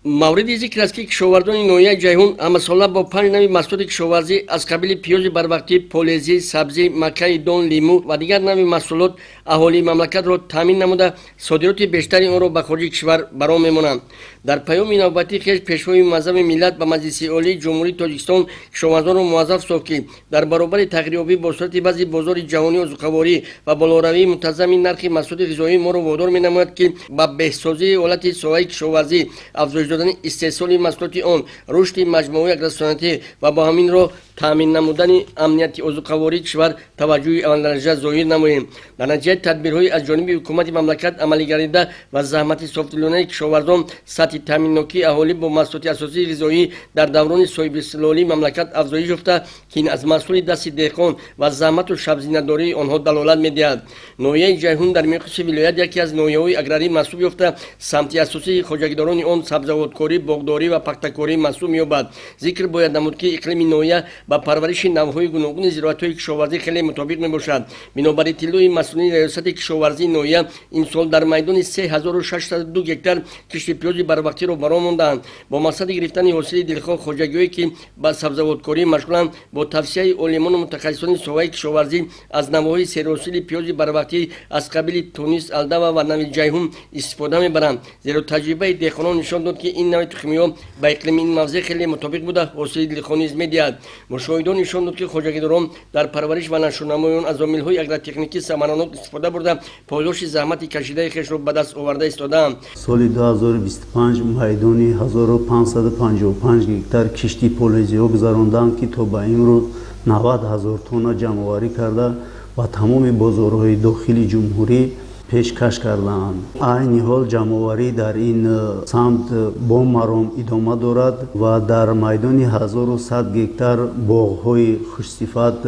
Мавриди зикр аст, ки кишоварзони ноҳияи Ҷайҳун ҳамасола бо 5 нави маҳсулоти кишоварзӣ аз қабили пиёзи барвақтӣ, полезӣ, сабзӣ, макаи дон, лимӯ ва дигар нави маҳсулот аҳолии мамлакатро таъмин намуда, содироти бештари онро ба хориҷи кишвар баро мемонанд. Дар паёми навбатии хеш Пешвои муаззами миллат ба Маҷлиси Олии Ҷумҳурии Тоҷикистон кишоварзонро муваззаф сохт, ки дар баробари тағйирёбӣ бо сурати вазъи бозори ҷаҳонии озуқаворӣ ва болоравии мунтазами нархи маҳсулоти ғизоӣ моро водор менамояд, ки ба беҳсозии ҳолати соҳаи кишоварзӣ, афзоиш додани истеҳсоли маҳсулоти он, рушди маҷмӯаи агросаноатӣ ва бо ҳамин роҳ таъмин намудани амнияти озуқавории кишвар таваҷҷӯҳи аввалиндараҷа зоҳир намоем. Дар натиҷаи тадбирҳои аз ҷониби ҳукумати мамлакат амалигардида ва заҳмати софдилонаи кишоварзон, сатҳи таъминнокии аҳолӣ бо маҳсулоти асосии ғизоӣ дар даврони соҳибистиқлолии мамлакат афзоиш ёфта, ки ин аз маҳсули дасти деҳқон ва заҳмату шабзинадории онҳо далолат медиҳад. Ноҳияи Ҷайҳун дар миқёси вилоят яке аз ноҳияҳои аграрӣ маҳсуб ёфта, самти асосии хоҷагидорони он сабзавоткорӣ, боғдорӣ ва пахтакорӣ маҳсуб меёбад. Зикр бояд намуд, ки иқлими ноҳия ба парвариши навъҳои гуногуни зироатҳои кишоварзӣ хеле мутобиқ мебошад. Бинобар иттилои масъулини раёсати кишоварзии ноҳия, имсол дар майдони 3602 гектар кишти пиёзи барвақтиро баро мондаанд. Бо мақсади гирифтани ҳосили дилхоҳ, хоҷагиҳое ки ба сабзавоткорӣ машғуланд, бо тавсияи олимону мутахассисони соҳаи кишоварзӣ аз навъҳои серҳосили пиёзи барвақтӣ аз қабили Тунис, Алдава ва нави Ҷайҳун истифода мебаранд, зеро таҷрибаи деҳқонон нишон дод, ки ин нави тухмиҳо ба иқлими ин мавзеъ хеле мутобиқ буда, ҳосили дилхоҳ низ медиҳад. Мушоҳидо нишон дод, ки хоҷагидорон дар парвариш ва нашъунамои он аз омилҳои агротехникӣ самаранок истифода бурда, подоши заҳмати кашидаи хешро ба даст оварда истодаанд. Соли 2025 майдони 1555 гектар кишти полезиҳо гузаронданд, ки то ба имрӯз 90 ҳазор тонна ҷамъоварӣ карда ба тамоми бозорҳои дохили ҷумҳурӣ пешкаш кардаанд. Айни ҳол ҷамъоварӣ дар ин самт бо маром идома дорад ва дар майдони 1100 гектар боғҳои хушсифат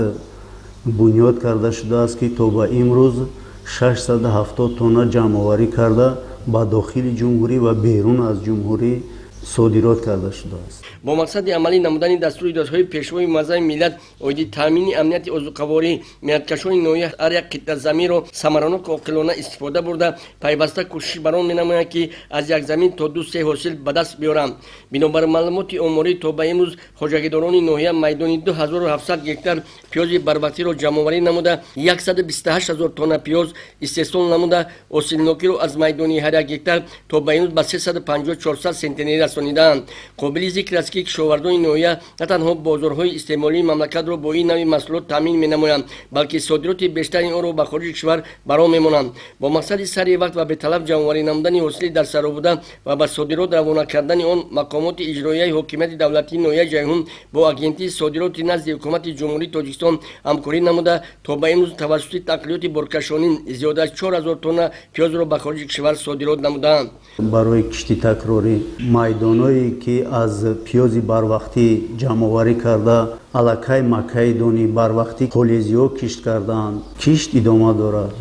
бунёд карда шудааст, ки то ба имрӯз 670 тонна ҷамъоварӣ карда ба дохили ҷумҳурӣ ва берун аз ҷумҳурӣ содирот карда шудааст. Бо мақсади амалӣ намудани дастури ҳидоятҳои Пешвои муаззами миллат оиди таъмини амнияти озуқаворӣ, меҳнаткашони ноҳия ҳар як қитъа заминро самараноку оқилона истифода бурда, пайваста кӯшиш бар он менамоянд, ки аз як замин то 2-3 ҳосил ба даст биёранд. Бинобар маълумоти оморӣ, то ба имрӯз хоҷагидорони ноҳия майдони 2700 гектар пиёзи барвақтиро ҷамъоварӣ намуда, 128 ҳазор тонна пиёз истеҳсол намуда, ҳосилнокиро аз майдони ҳар як гектар то ба имрӯз ба 350-400 сентнер расонидаанд. Қобили зикр аст, ки кишоварзони ноҳия на танҳо бозорҳои истеъмолии мамлакатро бо ин нави маҳсулот таъмин менамоянд, балки содироти бештари онро ба хориҷи кишвар баро мемонанд. Бо мақсади сари вақт ва беталаф ҷамъоварӣ намудани ҳосили дар саро буда ва ба содирот равона кардани он, мақомоти иҷроияи ҳокимияти давлатии ноҳияи Ҷайҳун бо Агентии содироти назди Ҳукумати Ҷумҳурии Тоҷикистон ҳамкорӣ намуда, то ба имрӯз тавассути нақлиёти боркашонӣ зиёда аз 4000 тонна пиёзро ба хориҷи кишвар содирот намудаанд. Барои кишти такрорӣ майдонҳое ки аз пиёзи барвақтӣ ҷамъоварӣ карда, аллакай макаи дони барвақтӣ, полезиҳо кишт кардаанд, кишт идома дорад.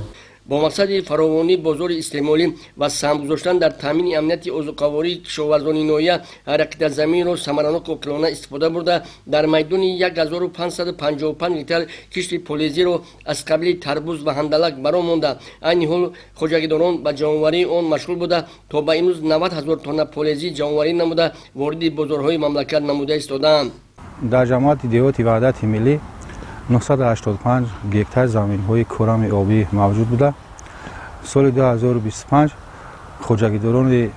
Бо мақсади фаровонии бозори истеъмолӣ ва саҳм гузоштан дар таъмини амнияти озуқавории кишоварзони ноҳия, ҳар як қитъа заминро самараноку оқилона истифода бурда, дар майдони 1555 гектар кишти полезиро аз қабили тарбуз ва ҳандалак баро монда, айни ҳол хоҷагидорон ба ҷамъоварии он машғул буда, то ба имрӯз 90 ҳазор тонна полезӣ ҷамъоварӣ намуда, вориди бозорҳои мамлакат намуда истодаанд. Дар ҷамоати деҳоти Ваҳдати Миллӣ 985 гектар заминҳои корами обӣ мавҷуд буда, соли 2025 хоҷагидорони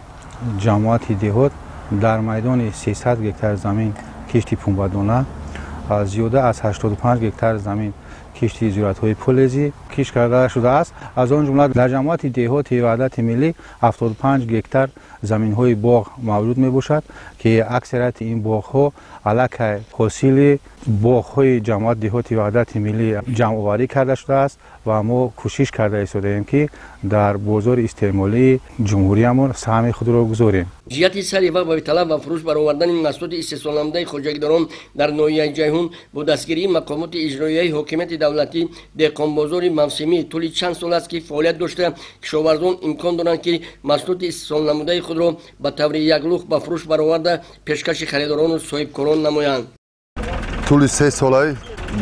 ҷамоати деҳот дар майдони 300 гектар замин кишти пунбадона, зиёда аз 85 гектар замин кишти зироатҳои полезӣ кишт карда шудааст. Аз он ҷумла дар ҷамоати деҳоти Ваҳдати Миллӣ 75 гектар заминҳои боғ мавҷуд мебошад, ки аксарияти ин боғҳо аллакай ҳосили боғҳои ҷамоати деҳоти Ваҳдати Миллӣ ҷамъоварӣ карда шудааст ва мо кӯшиш карда истодаем, ки дар бозори истеъмолии ҷумҳуриямон саҳми худро гузорем. Ҷиҳати сари вақт ва беталаф ба фурӯш баровардани маҳсулоти истеҳсолнамудаи хоҷагидорон дар ноҳияи Ҷайҳун бо дастгирии мақомоти иҷроияи ҳокимияти давлатӣ деҳқонбозори мавсимӣ тӯли чанд сол аст, ки фаъолият дошта, кишоварзон имкон доранд, ки маҳсулоти истеҳсолнамудаи худро ба таври яклухт ба фурӯш бароварда, пешкаши харидорону соҳибкорон намоянд. Тӯли 3 солаи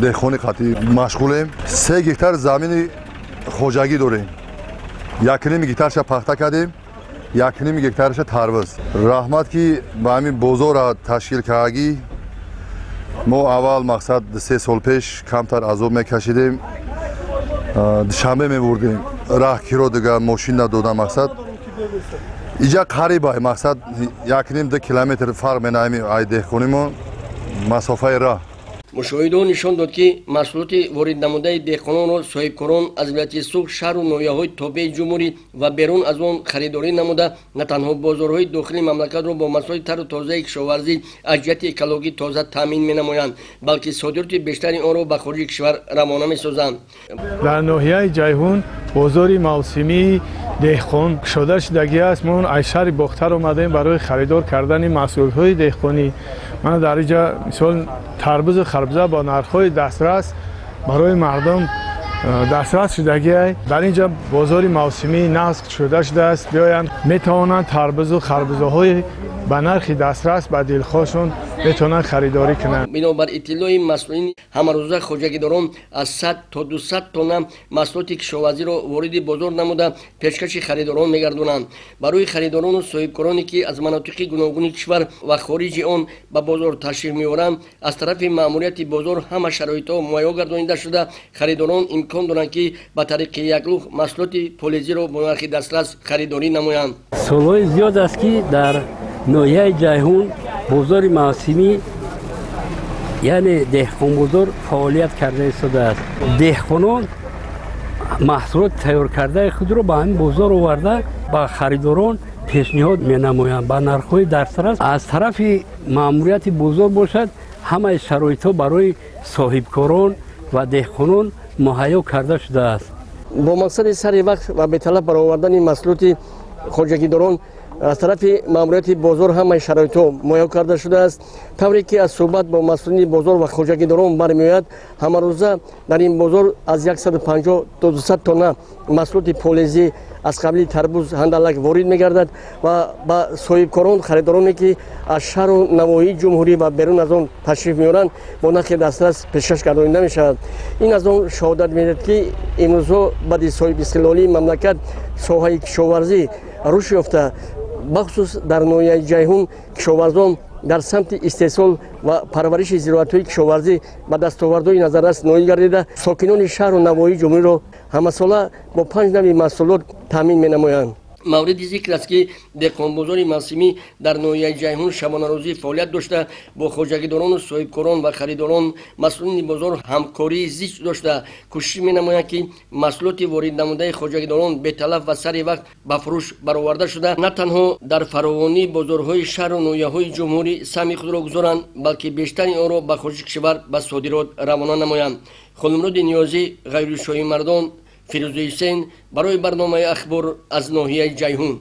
деҳқони қатъӣ машғулем. 3 гектар замини хоҷагӣ дорем, 1,5 гектарша пахта кардем. 1.5 гектарша тарбуз. Раҳмат, ки ба ҳамин бозорро ташкил кардагӣ. Мо аввал мақсад 3 сол пеш камтар азоб мекашидем, Душанбе мебурдем, раҳ киро дигар мошин надода. Мақсад иҷа қариба, мақсад 1.5-2 километр фарқ менаҳем ай деҳқонимон масофаи раҳ. Мушоҳидаҳо нишон дод, ки маҳсулоти вориднамудаи деҳқононро соҳибкорон аз вилояти Суғд, шаҳру ноҳияҳои тобеи ҷумҳурӣ ва берун аз он харидорӣ намуда, на танҳо бозорҳои дохили мамлакатро бо маҳсулоти тару тозаи кишоварзӣ аз ҷиҳати экологӣ тоза таъмин менамоянд, балки содироти бештари онро ба хориҷи кишвар равона месозанд. Дар ноҳияи Ҷайҳун бозори мавсимии деҳқон кушода шудагӣ аст. Мо аз шаҳри Бохтар омадем барои харидор кардани маҳсулотҳои деҳқонӣ. Мана дар инҷа мисол тарбузу харбуза бо нархҳои дастрас барои мардум дастрас шудагӣ. Дар инҷа бозори мавсимии нағз кушода шудааст. Биёянд, метавонанд тарбузу харбузаҳои ба нархи дастрас ба дилхоҳшон метавонанд харидорӣ кунанд. Бинобар иттилои масъулин, ҳамарӯза хоҷагидорон аз 100 то 200 тонна маҳсулоти кишоварзиро вориди бозор намуда пешкаши харидорон мегардонанд. Барои харидорону соҳибкороне, ки аз манотиқи гуногуни кишвар ва хориҷи он ба бозор ташриф меоранд, аз тарафи маъмурияти бозор ҳама шароитҳо муҳайё гардонида шуда, харидорон имкон доранд, ки ба тариқи яклух маҳсулоти полезиро бо нархи дастрас харидорӣ намоянд. Солҳои зиёд аст, ки дар ноҳияи Ҷайҳун бозори мавсимӣ, яъне деҳқонбозор фаъолият карда истодааст. Деҳқонон маҳсулоти тайёркардаи худро ба ҳамин бозор оварда ба харидорон пешниҳод менамоянд ба нархҳои дастрас. Аз тарафи маъмурияти бозор бошад, ҳамаи шароитҳо барои соҳибкорон ва деҳқонон муҳайё карда шудааст. Бо мақсади сари вақт ва беталаф баровардани маҳсулоти хоҷагидорон аз тарафи маъмурияти бозор ҳамаи шароитҳо муҳайё карда шудааст. Тавре ки аз суҳбат бо масъулини бозор ва хоҷагидорон бармеояд, ҳамарӯза дар ин бозор аз 150 то 200 тонна маҳсулоти полезӣ аз қабили тарбуз, ҳандалак ворид мегардад ва ба соҳибкорон, харидороне, ки аз шаҳру навоҳии ҷумҳурӣ ва берун аз он ташриф меоранд, бо нархи дастрас пешкаш гардонида мешавад. Ин аз он шаҳодат медиҳад, ки имрӯзҳо баъди соҳибистиқлолии мамлакат соҳаи кишоварзӣ рушд ёфта, бахусус дар ноҳияи Ҷайҳун кишоварзон дар самти истеҳсол ва парвариши зироатҳои кишоварзӣ ба дастовардҳои назаррас ноил гардида, сокинони шаҳру навоҳии ҷумҳуриро ҳамасола бо 5 нави маҳсулот таъмин менамоянд. Мавриди зикр аст, ки деҳқонбозори мавсимӣ дар ноҳияи Ҷайҳун шабонарӯзӣ фаъолият дошта, бо хоҷагидорону соҳибкорон ва харидорон масъулини бозор ҳамкории зич дошта, кӯшиш менамоянд, ки маҳсулоти вориднамудаи хоҷагидорон беталаф ва сари вақт ба фурӯш бароварда шуда, на танҳо дар фаровонии бозорҳои шаҳру ноҳияҳои ҷумҳурӣ саҳми худро гузоранд, балки бештари онро ба хориҷи кишвар ба содирот равона намоянд. Холимуроди Ниёзӣ, Ғайрушоҳимардон, Фирӯзӣ Ҳусейн барои барномаи Ахбор аз ноҳияи Ҷайҳун.